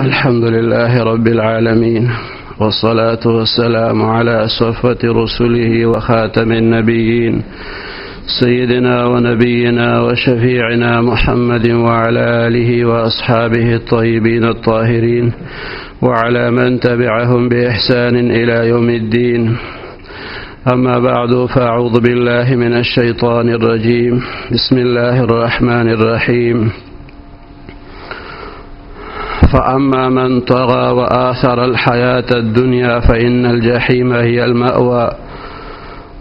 الحمد لله رب العالمين، والصلاة والسلام على صفوة رسله وخاتم النبيين، سيدنا ونبينا وشفيعنا محمد وعلى آله وأصحابه الطيبين الطاهرين وعلى من تبعهم بإحسان إلى يوم الدين. أما بعد، فأعوذ بالله من الشيطان الرجيم. بسم الله الرحمن الرحيم. فأما من طغى وآثر الحياة الدنيا فإن الجحيم هي المأوى،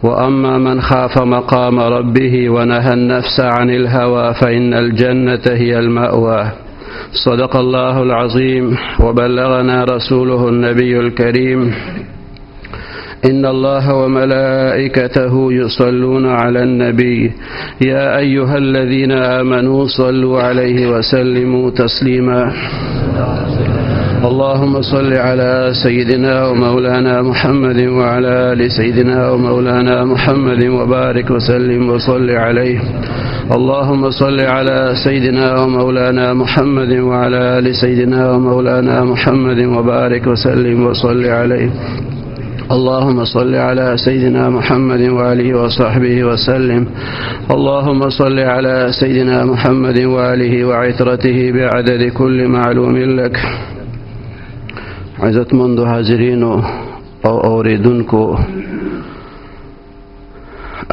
وأما من خاف مقام ربه ونهى النفس عن الهوى فإن الجنة هي المأوى. صدق الله العظيم وبلغنا رسوله النبي الكريم. إن الله وملائكته يصلون على النبي يا أيها الذين آمنوا صلوا عليه وسلموا تسليما. اللهم صل على سيدنا ومولانا محمد وعلى آل سيدنا ومولانا محمد وبارك وسلم وصل عليه. اللهم صل على سيدنا ومولانا محمد وعلى آل سيدنا ومولانا محمد وبارك وسلم وصل عليه. اللهم صل على سيدنا محمد وآله وصحبه وسلم. اللهم صل على سيدنا محمد وآله وعترته بعدد كل معلوم لك. عزتمندو حاضرینو او اوریدونکو،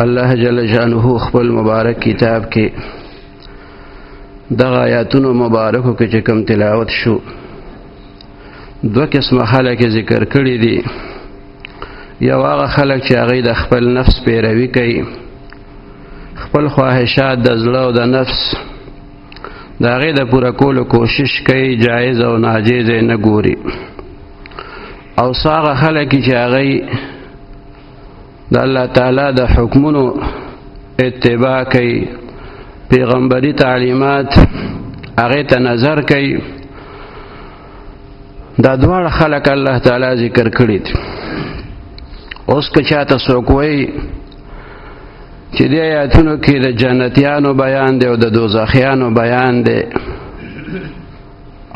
الله جل شانه خپل مبارک کتاب کې دغه آیاتونو مبارکو کې چې کوم تلاوت شو، دوه قسمه خلک ذکر کړي دي. یو هغه خلک چې هغوی د خپل نفس پیروي کوي، خپل خواهشات د زړه او د نفس د هغې د پوره کولو کوشش کوي، جایز او ناجایز یې نه ګوري. او څه هغه خلک چې هغوی د الله تعالی د حکمونو اتباع کوي، پیغمبري تعلیمات هغې ته نظر کوي. دا دواړه خلک الله تعالی ذکر کړي دي. اوس که چاته څوک وایي چې دې آیاتونو کې د جنتیانو بیان دی او د دوزخیانو بیان دی،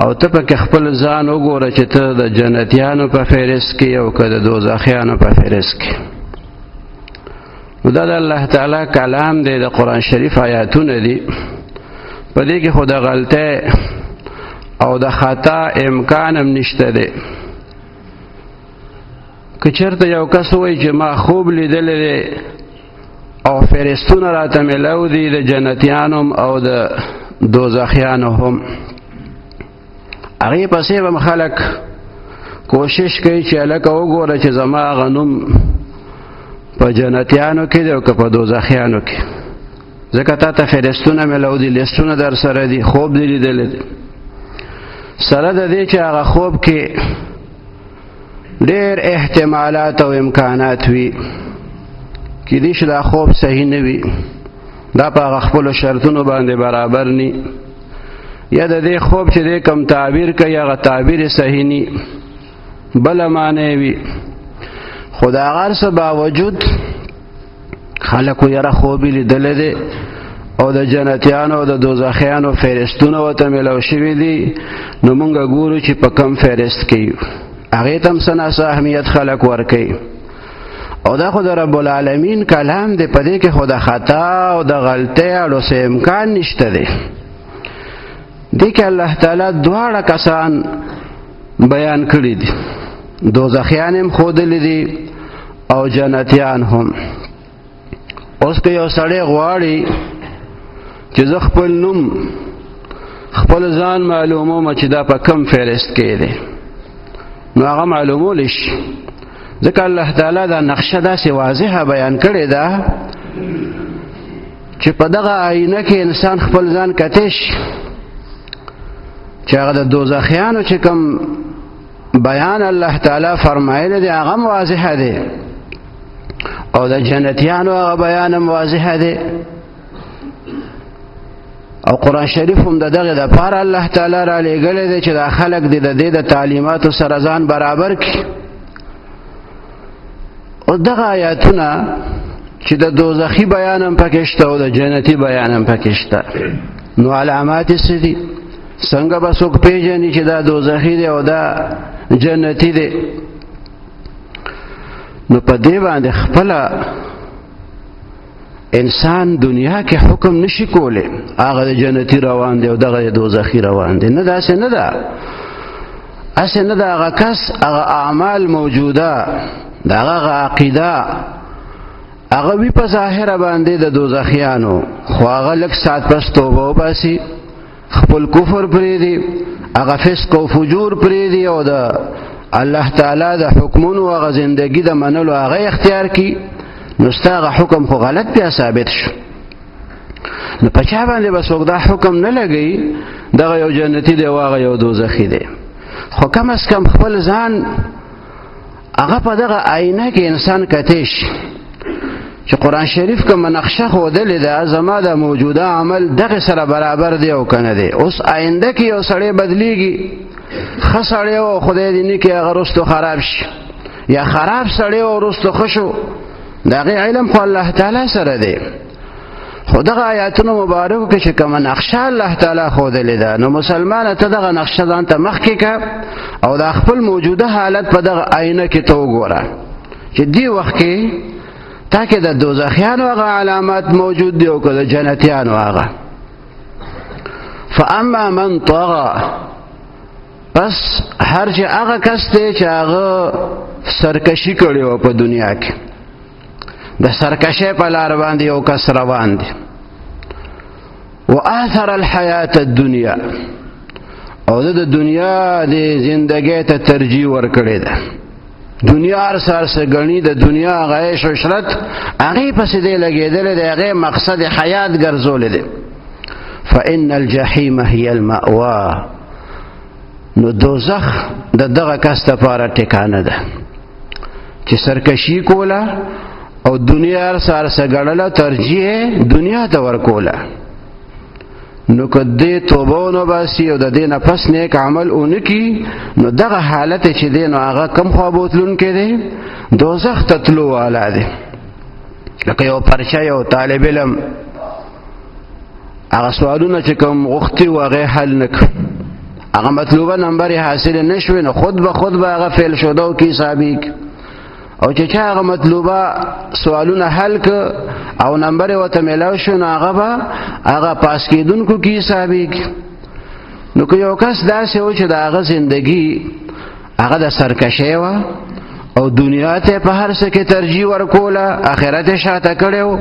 او ته پکې خپل ځان وګوره چې ته د جنتیانو په فهرست کې او که د دوزخیانو په فهرست کې، نو دا د الله تعالی کلام دی، د قرآن شریف آیاتونه دي. په دې کې خو د غلطۍ او د خطا امکان هم نشته دی. که چېرته یو کس وایي چې ما خوب لیدلی دی او فهرستونه راته میلاو دي د جنتیانو هم او د دوزخیانو هم، هغې پسې به هم خلک کوشش کوي چې هلکه وګوره چې زما هغه نوم په جنتیانو کې دی او که په دوزخیانو کې، ځکه تا ته فهرستونه میلاو دي، لیستونه در سره دي، خوب دې لیدلی دی. سره د دې چې هغه خوب کې ډېر احتمالات او امکانات وي، کیدای شي دا خوب صحیح نه وي، دا په هغه خپلو شرطونو باندې برابر نی، یا د دې خوب چې دی کوم تعبیر کوي هغه تعبیر صحیح نی، بله معنی وي. خو د هغه هر څه باوجود خلکو یاره خوب یې لیدلی دی او د جنتیانو او د دوزخیانو فهرستونه ورته میلاو شوي دي، نو موږ ګورو چې په کوم فهرست کې یو، هغې ته هم څه ناڅه اهمیت خلک ورکوي. او دا خو د رب العالمین کلام دی، په دې کې خو د خطا او د غلطۍ اړو څه امکان نشته دی. دې کې الله تعالی دواړه کسان بیان کړي دي، دوزخیان هم ښودلي دي او جنتیان هم. اوس که یو سړی غواړي چې زه خپل نوم خپل ځان معلوموم چې دا په کوم فهرست کې دی، نو هغه معلومولی شي، ځکه الله تعالی دا نقشه داسې واضحه بیان کړې ده چې په دغه آینه کې انسان خپل ځان کتی شي چې هغه د دوزخیانو چې کوم بیان الله تعالی فرمایلی دی هغه هم واضحه دی او د جنتیانو هغه بیان هم واضحه دی. او قرآن شریف هم د دغه دپاره الله تعالی را لېږلی دی چې دا خلک دې د دې د تعلیماتو سره ځان برابر کړي. او دغه آیاتونه چې د دوزخي بیان هم پکې شته او د جنتي بیان هم پکې شته، نو علامات یې څه دي؟ څنګه به څوک پیژني چې دا دوزخي دی او دا جنتی دی؟ نو په دې باندې خپل انسان دنیا کې حکم نشي کولی، هغه د جنتی روان دی او دغه د دوزخي روان دی. نه، داسې نه ده، اسې نه ده. هغه کس هغه اعمال موجوده، د هغه عقیده هغه وی په ظاهره باندې د دوزخیانو، خو هغه لږ ساعت پس توبه وباسي، خپل کفر پرېږدي، هغه فسق او فجور پرېږدي او د الله تعالی د حکمونو هغه زندگی د منلو هغه اختیار کی، نو ستا هغه حکم خو غلط بیا ثابت شو. نو په چا باندې به څوک دا حکم نه لګوي دغه یو جنتي دی او هغه یو دوزخي دی، خو کم از کم خپل ځان هغه په دغه آینه کې انسان کتی شي چې قرآن شریف کومه نقشه ښودلې ده زما د موجوده عمل دغه سره برابر دی او که نه دی. اوس آینده کې یو سړی بدلیږي، ښه سړی او خدای دې نه کړي هغه وروستو خراب شي، یا خراب سړی او وروستو ښه شو، د هغې علم خو الله تعالی سره دی. خو دغه آیاتونو مبارکو کې چې کومه نقشه الله تعالی ښودلې ده، نو مسلمانه ته دغه نقشه ځان ته مخکې که او د خپل موجوده حالت په دغه آینه کې ته وګوره چې دې وخت کې تا کې د دوزخیانو هغه علامات موجود دي او که د جنتیانو هغه. فاما من طغى، پس هر چې هغه کس دی چې هغه سرکشي کړې وه په دنیا کې، د سرکشۍ په لار باندې یو کس روان دی، وآثر الحیات الدنیا، او د دنیا د زندګۍ ته ترجیح ورکړې ده، دنیا هر څه هر څه ګڼي، د دنیا هغه عیش عشرت هغې پسې دی لګېدلی دی، هغې مقصد حیات ګرځولی دی. فإن الجحیم هي المأوا، نو دوزخ د دغه کس دپاره ټکانه ده چې سرکشي کوله او دنیا هر څه هر څه ګڼله، ترجیح دنیا ته ورکوله. نو که دې توبه ونه باسي او د دې نه پس نیک عمل ونه کړي، نو دغه حالت چې دی نو هغه کم خوا بوتلونکی دی، دوزخ ته تلو والا دی. لکه یو پرچه یو طالب علم هغه سوالونه چې کوم غوښتي وو هغه حل نه کړ، هغه مطلوبه نمبر یې حاصل نه شوې، نو خود به خود به هغه فیل شده او کې حسابېږي. او چې چا هغه مطلوبه سوالونه حل ک او نمبر یې ورته میلاو شو، نو هغه به هغه پاس کېدونکو کې حسابېږي. نو که یو کس داسې و چې د هغه زندګي هغه د سرکشۍ وه او دنیا ته په هر څه کې ترجیح ورکوله، آخرت یې شاته کړی و،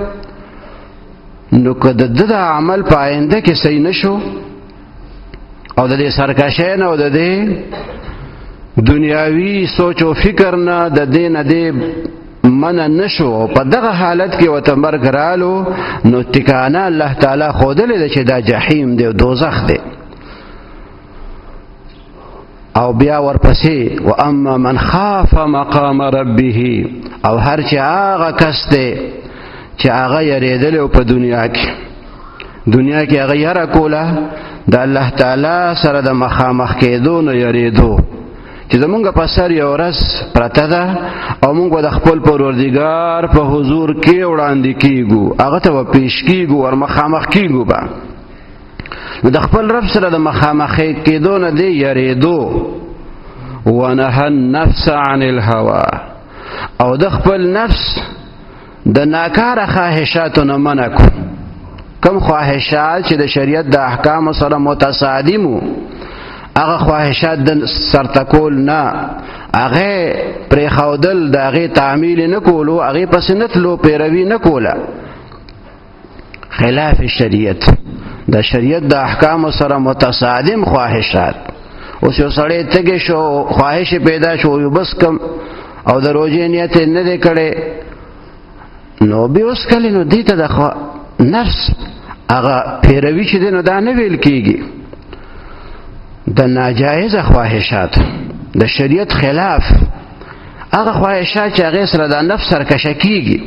نو که د ده د عمل په آینده کې صحیح نه شو او د دې سرکشۍ نه او د دې دنیاوی سوچ او فکر نه د دې نه دې منع نشو، او په دغه حالت کې وته مرګ رالو، نو ټکانه الله تعالی ښودلې ده چې دا جحیم دی او دوزخ دی. او بیا ورپسې و اما من خاف مقام ربه، او هر چې هغه کس دی چې هغه یریدلی په دنیا کې، دنیا کې هغه یره کوله د الله تعالی سره د مخامخ کېدو نه یریدو، چې زمونږ په سر یو ورځ پرته ده او مونږ به د خپل پروردګار په حضور کې وړاندې کیږو، هغه ته به پیش کیږو، ور مخامخ کیږو به. نو د خپل رب سره د مخامخ کېدو نه دی یریدو. ونهى النفس عن الهوى، او د خپل نفس د ناکاره خواهشاتو نه منع کو، کم خواهشات چې د شریعت د احکامو سره متصادم وو، هغه خواهشات د سرته کول نه، هغه پرېښودل، د هغې تعمیل نه کولو، هغې پسې نه تلو، پیروي نه کوله، خلاف شریعت، د شریعت د احکامو سره متصادم خواهشات. اوس یو سړی تږی شو، خواهش پیدا شو، یو بس کم او د روژې نیت یې نه دی کړی، نو بیا اوس کله نو دې ته د نفس هغه پیروي چې دی نو دا نه ویل کېږي. د ناجایزه خواهشات، د شریعت خلاف هغه خواهشات چې هغې سره د نفس سرکشه کېږي،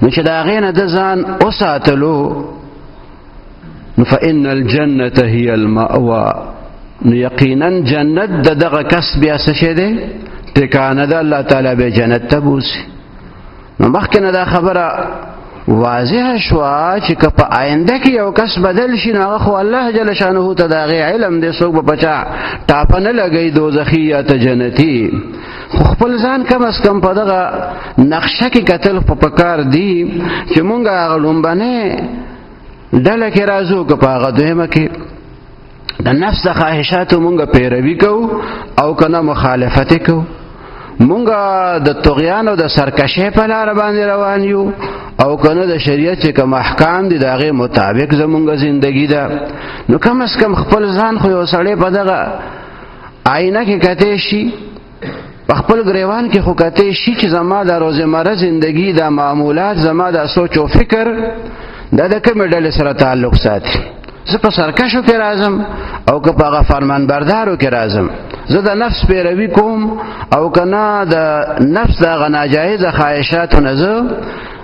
نو چې د هغې نه د ځان وساتلو، نو فإن الجنة هي المأوى، نو یقینا جنت د دغه کس بیا څه شی دی؟ ټکانه ده، الله تعالی به جنت ته بوځي. نو مخکې نه دا خبره واضح شو چې که په آینده کې یو کس بدل شي نو هغه خو الله جل شانه ته د هغې علم دی، څوک به په چا ټاپه نه لګوي دوزخي یا ته جنتي. خو خپل ځان کم از کم په دغه نقشه کې کتل په پکار دي چې مونږ هغه لومبنۍ ډله کې راځو که په هغه دویمه کې د نفس د خواهشاتو مونږ پیروي کوو او که نه مخالفت کوو. مونږ د طغیان او د سرکشۍ په لار باندې روان یو او که نه د شریعت چې کوم احکام دي د هغې مطابق زمونږ زندگی ده. نو کم از کم خپل ځان خو یو سړی په دغه آینه کې کتی شي، په خپل ګریوان کې خو کتی شي چې زما د روزمره زندگی دا معمولات، زما د سوچ او فکر دا د کومې ډلې سره تعلق ساتي. زه په سرکشو کې راځم او که په هغه فرمانبردارو کې راځم، زه د نفس پیروي کوم او که نه د نفس د هغه ناجایزه خواهشاتو نه زه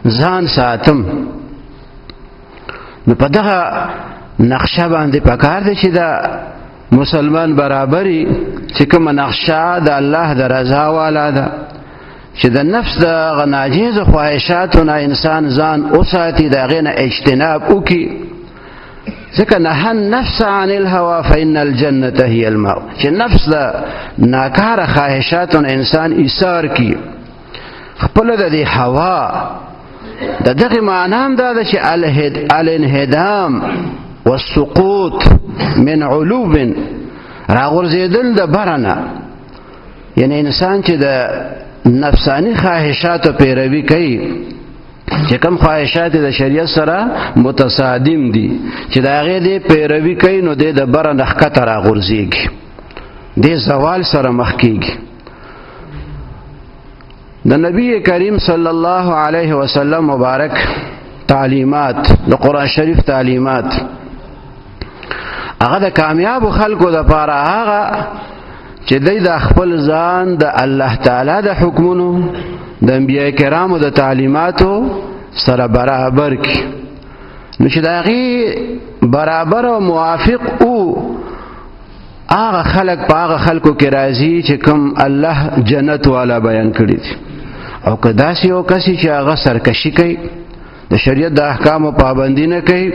ځان ساتم. نو په دغه نقشه باندې پکار دی چې د مسلمان برابري چې کومه نقشه د الله د رضا والا ده، چې د نفس د هغه ناجایزو خواهشاتو نه انسان ځان وساتي، د هغې نه اجتناب وکړي. ځکه نه النفس عن الهوى فإن الجنة هي الماء، چې نفس د ناکاره خواهشاتو نه انسان ایثار کی، خپل د دې هوا د دغه معنا هم دا ده چې الانهدام والسقوط من علو، راغورځېدل د برنه، یعنی انسان چې د نفسانی خواهشاتو پیروي کوي، چې کوم خواهشات د شریعت سره متصادم دي، چې د هغې دی پیروي کوي نو دی د بره نه ښکته راغورځېږي، دی زوال سره مخ کېږي. د نبی کریم صلی الله علیه وسلم مبارک تعلیمات، د قرآن شریف تعلیمات، هغه د کامیابو خلکو دپاره هغه چې دی د خپل ځان د الله تعالی د حکمونو، د انبیاء کرامو د تعلیماتو سره برابر کی. نو چې د هغې برابر او موافق او هغه خلک په هغه خلکو کې راځي چې کوم الله جنت والا بیان کړي دي. او که داسې یو کس چې هغه سرکشي کوي، د شریعت د احکامو پابندي نه کوي،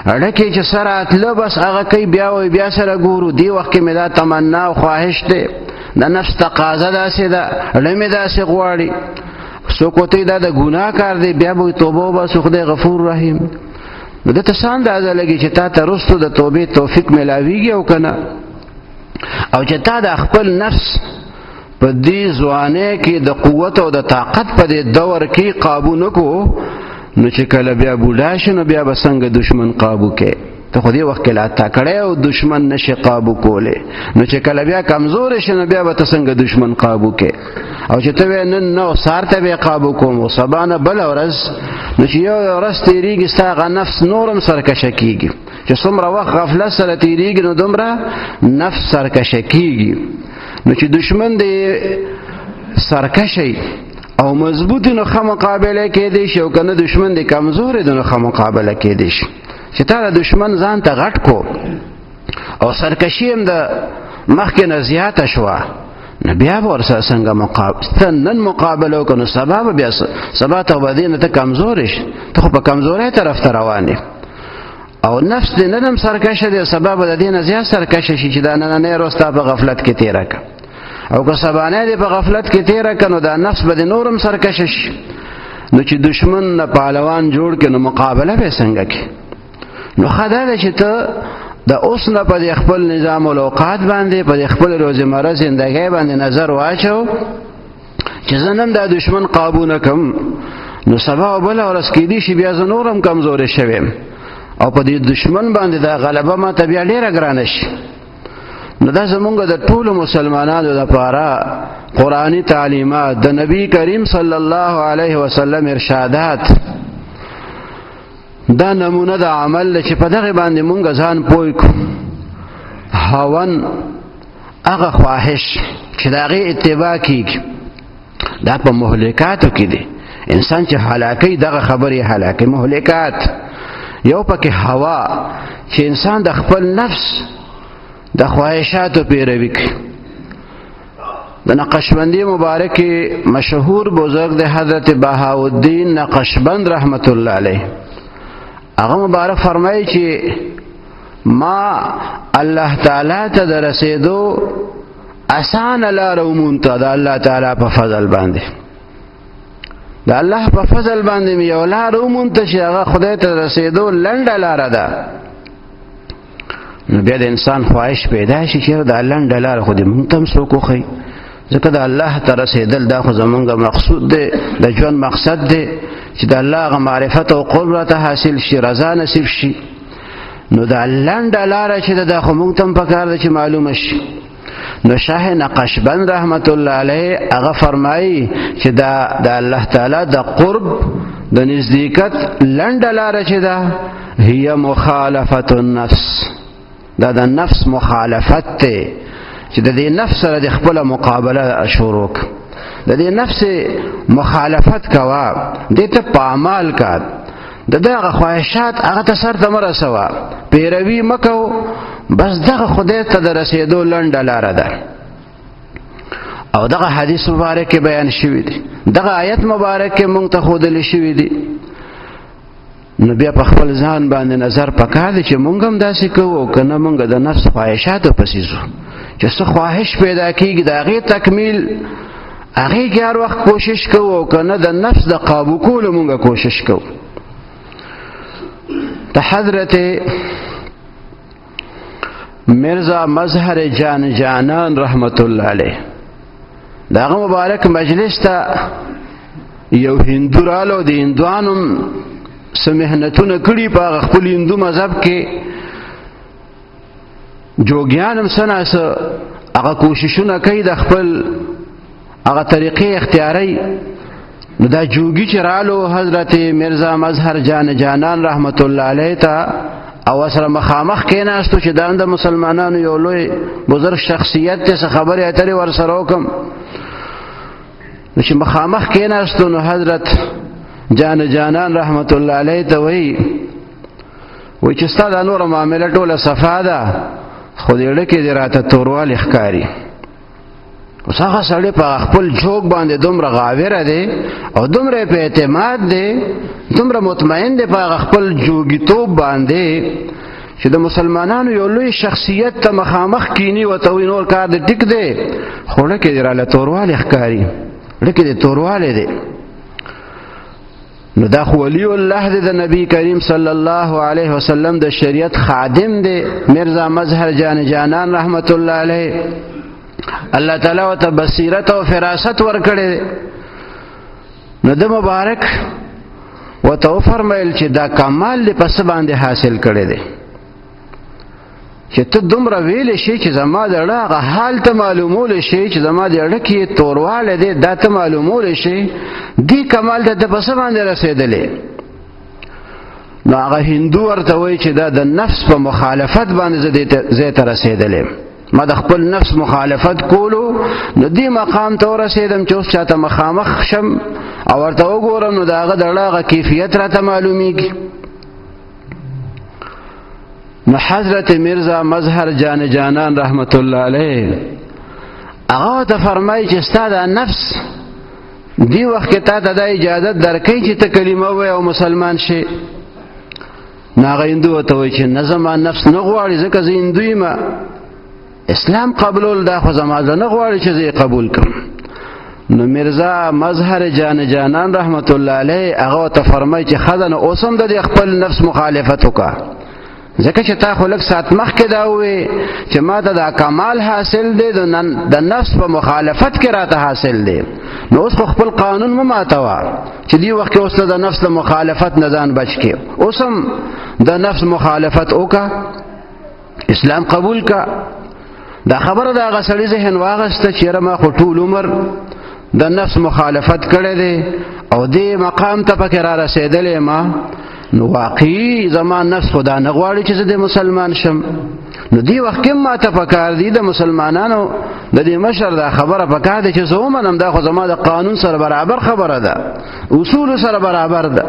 اړکه چې سره اتله بس هغه کوي، بیا وي بیا سره ګورو، دی وخت کې مې دا تمنا او خواهش دی، د نفس تقاضا داسې ده، اړه مې داسې غواړي، څوک ورته دا د ګناه کار دی، بیا به توبه وباسو، خدای غفور رحیم. نو ده ته څه اندازه لګي چې تا ته وروستو د توبې توفیق میلاویږي او که نه؟ او چې تا د خپل نفس په دې ځوانۍ کې د قوت او د طاقت په دې دور کې قابو نه کو، نو چې کله بیا بوډا شي نو بیا به څنګه دشمن قابو کې؟ ته خو دې وخت کې لا تکړه او دشمن نشي قابو کولی، نو چې کله بیا کمزور شي نو بیا به ته څنګه دشمن قابو کې؟ او چې ته وایې نن نه سهار ته به یې قابو کوم او سبا نه بله ورځ، نو چې یو ورځ تېرېږي ستا هغه نفس نور هم سرکشه کېږي. چې څومره وخت غفلت سره تېرېږي نو دومره نفس سرکشه کېږي. نو چې دشمن دی سرکشي او مضبوط نو ښه مقابله کېدی شي، او که نه دشمن دی کمزوری دی نو ښه مقابله کېدی شي. چې تا د دشمن ځان ته غټ کو او سرکشي هم د مخکې نه زیاته شوه، نو بیا به ورسره څنګه ته نن مقابله وکړه نو سبا به بیا سبا ته به دې نه ته کمزوری شي، ته خو په کمزورۍ طرف ته روان یې، او نفس دې نن هم سرکشه دی، سبا به د دې نه زیات سرکشه شي چې دا نننۍ ورځ تا په غفلت کې تېره کړه، او که سبانۍ دې په غفلت کې تېره کړه نو دا نفس به دې نور هم سرکشه شي. نو چې دشمن نه پهلوان جوړ کړي نو مقابله به څنګه کړي؟ نو ښه دا ده چې ته د اوس نه په دې خپل نظام الاوقات باندې، په دې خپل روزمره زندګۍ باندې نظر واچو چې زه نن دا دشمن قابو نه کم، نو سبا او بله ورځ کېدی شي بیا زه نور هم کمزوری شوی یم، او په دې دشمن باندې دا غلبه ما ته بیا ډېره ګرانه شي. نو دا زمونږ د ټولو مسلمانانو لپاره قرآني تعلیمات، د نبی کریم صلی الله علیه وسلم ارشادات، دا نمونه د عمل چې په دغه باندې مونږ ځان پوه کړو. هون هغه خواهش چې د هغې اتباع کیږي، دا په مهلکاتو کې دی. انسان چې هلاکوي دغه خبرې هلاکوي، مهلکات. یو پکې هوا چې انسان د خپل نفس د خواهشاتو پیروي کوي. د نقشبندی مبارک مشهور بزرگ د حضرت بهاءالدین نقشبند رحمت الله علیه هغه مبارک فرمایي چې ما الله تعالی ته د رسیدو اسانه لار ومونته د الله تعالی په فضل باندې، د الله په فضل باندې مې یو لار ومونته چې هغه خدای ته رسیدو لنډه لاره ده. نو بیا د انسان خواهش پیدا شي چې دا لنډه لاره خو دې مونږ ته هم څوک وښیي، ځکه د الله ته رسېدل دا خو زمونږ مقصود دی، د ژوند مقصد دی چې د الله هغه معرفت او قرب راته حاصل شي، رضا نصیب شي. نو دا لنډه لاره چې ده دا خو مونږ ته هم پکار ده چې معلومه شي. نو شاه نقشبند رحمت الله علیه هغه فرمایي چې دا د الله تعالی د قرب د نزدېکت لنډه لاره چې ده هي مخالفت النفس، دا د نفس مخالفت دی چې د دې نفس سره د خپل مقابله شروع ک، د دې نفس مخالفت کوا، دې ته پامال کا، د دغه خواهشات هغه ته سر ته مرسوا، پیروي مکو، بس دغه خدای ته د رسیدو لنډه لاره ده. او دغه حدیث مبارک بیان شوی دی، دغه آیت مبارک مونږ ته ښودل شوی دی. نو بیا په خپل ځان باندې نظر پکار دی چې مونږ هم داسې کوو که نه مونږ د نفس خواهشاتو پسې ځو، چې څه خواهش پیدا کیږي د هغې تکمیل هغې کې هر وخت کوشش کوو، او که نه د نفس د قابو کولو مونږ کوشش کوو. د حضرت مرزا مظهر جان جانان رحمت الله علیه دغه مبارک مجلس ته یو هندو رالو، د هندوانو څه مهنتونه کړي په هغه خپل هندو مذهب کې، جوګیان هم څه ناڅه هغه کوششونه کوي د خپل هغه طریقې اختیاري. نو دا جوګي چې رالو حضرت مرزا مظهر جان جانان رحمت الله علیه ته او سره مخامخ کېناستو چې دا د مسلمانانو یو لوی بزرګ شخصیت ته څه خبرې اترې ورسره وکم. نو چې مخامخ کېناستو نو حضرت جان جانان رحمت الله علیه ته وایي، وایي چې ستا دا نوره معامله ټوله صفا ده، خو دې ړکې دې راته توروالی ښکاري. اوس هغه سړی په خپل جوګ باندې دومره غاوره دی او دومره په اعتماد دی، دومره مطمئن دی په هغه خپل جوګیتوب باندې چې د مسلمانانو یو لوی شخصیت ته مخامخ کینی ورته وایي نور کار دې ټیک دی، خو ړکې دې راله توروالی ښکاري، ړکې دې توروالی دی. نو دا خو ولی الله دی، د نبی کریم صلی الله علیه وسلم د شریعت خادم دی مرزا مظهر جان جانان رحمت الله علیه. الله تعالی ورته بصیرت او فراست ورکړی دی. نو د مبارک ورته وفرمیل چې دا کمال دې په څه باندې حاصل کړی دی چې ته دومره ویلی شي چې زما د زړه هغه حال ته معلومولی شي چې زما د زړه کې توروالی دی، دا ته معلومولی شي، دې کمال ته ته په څه باندې رسېدلی؟ نو هغه هندو ورته وایي چې دا د نفس په مخالفت باندې زه دې ته رسېدلی، ما د خپل نفس مخالفت کولو نو دې مقام ته ورسېدم چې اوس چاته مخامخ شم او ورته وګورم نو د هغه د زړه هغه کیفیت راته معلومیږي. نو حضرت مرزا مظهر جان جانان رحمت الله علیه هغه ته فرمایي چې ستا د نفس دی وخت کې تا ته دا اجازه درکوي چې ته کلمه ووایې او مسلمان شې. نو هغه هندو ورته وایي چې نه، زما نفس نه غواړي، ځکه زه هندو یم، اسلام قبلول دا خو زما زړه نه غواړي چې زه یې قبول کړم. نو مرزا مظهر جان جانان رحمت الله علیه هغه ورته فرمایي چې ښه ده، نو اوس هم د دې خپل نفس مخالفت وکړه، ځکه چې تا خو لږ ساعت مخکې دا ووې چې ما ته دا کمال حاصل دی، د نفس په مخالفت کې راته حاصل دی، نو اوس خو خپل قانون مه ماتوه چې دې وخت کې اوس ته د نفس د مخالفت نه ځان بچ کړې، اوس هم د نفس مخالفت وکړه، اسلام قبول کا. دا خبره د هغه سړي ذهن واغسته چې یاره ما خو ټول عمر د نفس مخالفت کړی دی او دې مقام ته پکې را رسېدلی ما، نو واقعي زما نفس خو دا نه غواړي چې زه د مسلمان شم، نو دې وخت کې ما ته پکار دی د مسلمانانو د دې مشر دا خبره پکار دی چې زه ومنم، دا خو زما د قانون سره برابر خبره ده، اصول سره برابر ده.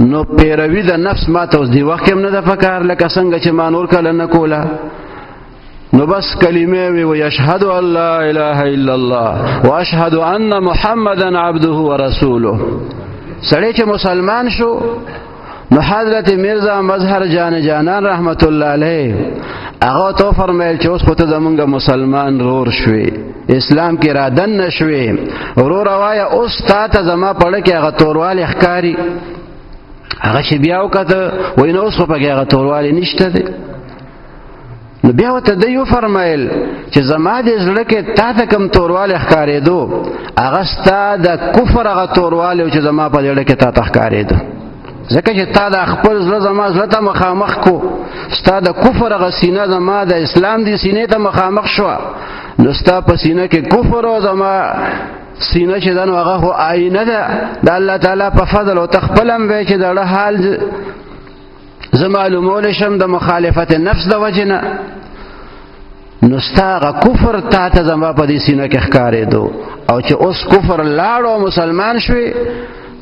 نو پیروي د نفس ما ته اوس دې وخت کې هم نه ده پکار، لکه څنګه چې ما نور کله نه کوله. نو بس کلمه وی و یشهد ان لا اله الا الله واشهد ان محمدا عبده ورسوله. سړی چې مسلمان شو نو حضرت مرزا مظهر جان جانان رحمت الله علیه هغه ته فرمایل چې اوس خو ته زمونږ مسلمان رور شوې، اسلام کې را دن نشوې، ورور وایا اوس تا ته زما پړه کې هغه توروالی ښکاري. هغه چې بیا وکته وای نو اوس خو پکې هغه توروالی نشته دی. نو بیا ورته دی وفرمایل چې زما د زړه کې تا ته کوم توروالی ښکارېدو هغه ستا د کفر هغه توروالی چې زما په زړه کې تا ته ښکارېدو، ځکه چې تا د خپل زړه زما زړه ته مخامخ کو، ستا د کفر هغه سینه زما د اسلام دی سینې ته مخامخ شوه، نو ستا په سینه کې کفر او زما سینه چې ده نو هغه خو آینه ده د الله تعالی په فضل او ته خپل هم وایې چې د زړه حال زه معلومولی شم د مخالفت نفس د وجې نه، نو ستا هغه کفر تا ته زما په دې سینه کې ښکارېدو، او چې اوس کفر لاړو او مسلمان شوې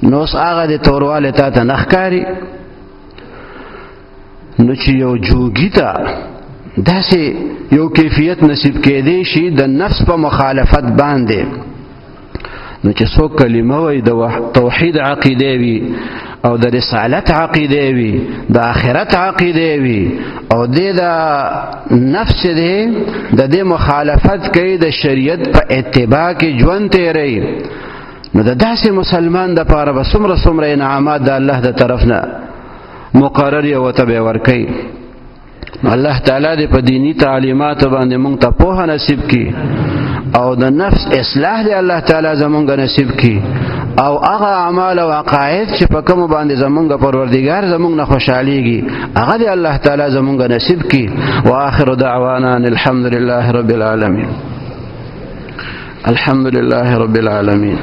نو اوس هغه د توروالی تا ته نه ښکاري. نو چې یو جوګي ته داسې یو کیفیت نصیب کېدی شي د نفس په مخالفت باندې، نو چې څوک کلمه وایي د توحید عقیده وي او د رسالت عقیده وي، د آخرت عقیده وي، او د نفس دی د دې مخالفت کوي، د شریعت په اتباع کې ژوند تیروي، نو د داسې مسلمان د پاره به څومره څومره انعامات د الله د طرف نه مقرر یو ته به ورکوي. الله تعالی دې په دینی تعلیمات باندې مونږ ته پوهه نصیب کړي او د نفس اصلاح دې الله تعالی زمونږ نصیب کړي، او هغه اعمال او عقاید چې په کوم باندې زمونږ پروردګار زمونږ نه خوشحاليږي هغه دې الله تعالی زمونږ نصیب کړي. واخر دعوانا ان الحمد لله رب العالمین. الحمد لله رب العالمين،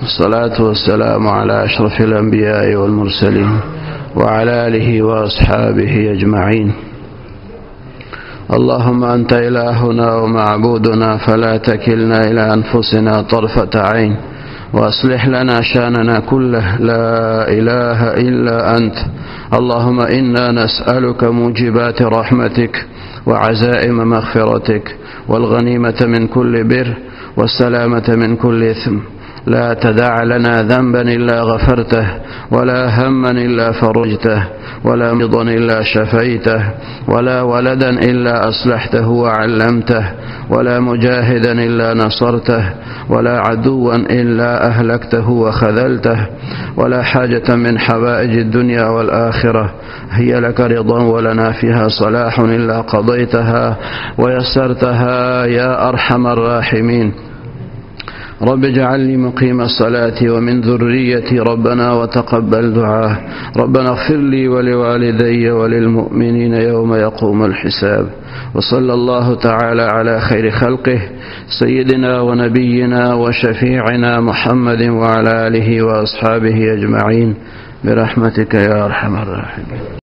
والصلاة والسلام على أشرف الأنبياء والمرسلين وعلى آله وأصحابه أجمعين. اللهم أنت إلهنا ومعبودنا فلا تكلنا إلى أنفسنا طرفة عين، وأصلح لنا شأننا كله، لا إله إلا أنت. اللهم إنا نسألك موجبات رحمتك وعزائم مغفرتك والغنيمة من كل بر والسلامة من كل إثم. لا تدع لنا ذنبا إلا غفرته، ولا هما إلا فرجته، ولا مرضا إلا شفيته، ولا ولدا إلا أصلحته وعلمته، ولا مجاهدا إلا نصرته، ولا عدوا إلا أهلكته وخذلته، ولا حاجة من حوائج الدنيا والآخرة هي لك رضا ولنا فيها صلاح إلا قضيتها ويسرتها يا أرحم الراحمين. رب اجعلني مقيم الصلاة ومن ذريتي ربنا وتقبل دعاء. ربنا اغفر لي ولوالدي وللمؤمنين يوم يقوم الحساب. وصلى الله تعالى على خير خلقه سيدنا ونبينا وشفيعنا محمد وعلى آله وأصحابه أجمعين برحمتك يا أرحم الراحمين.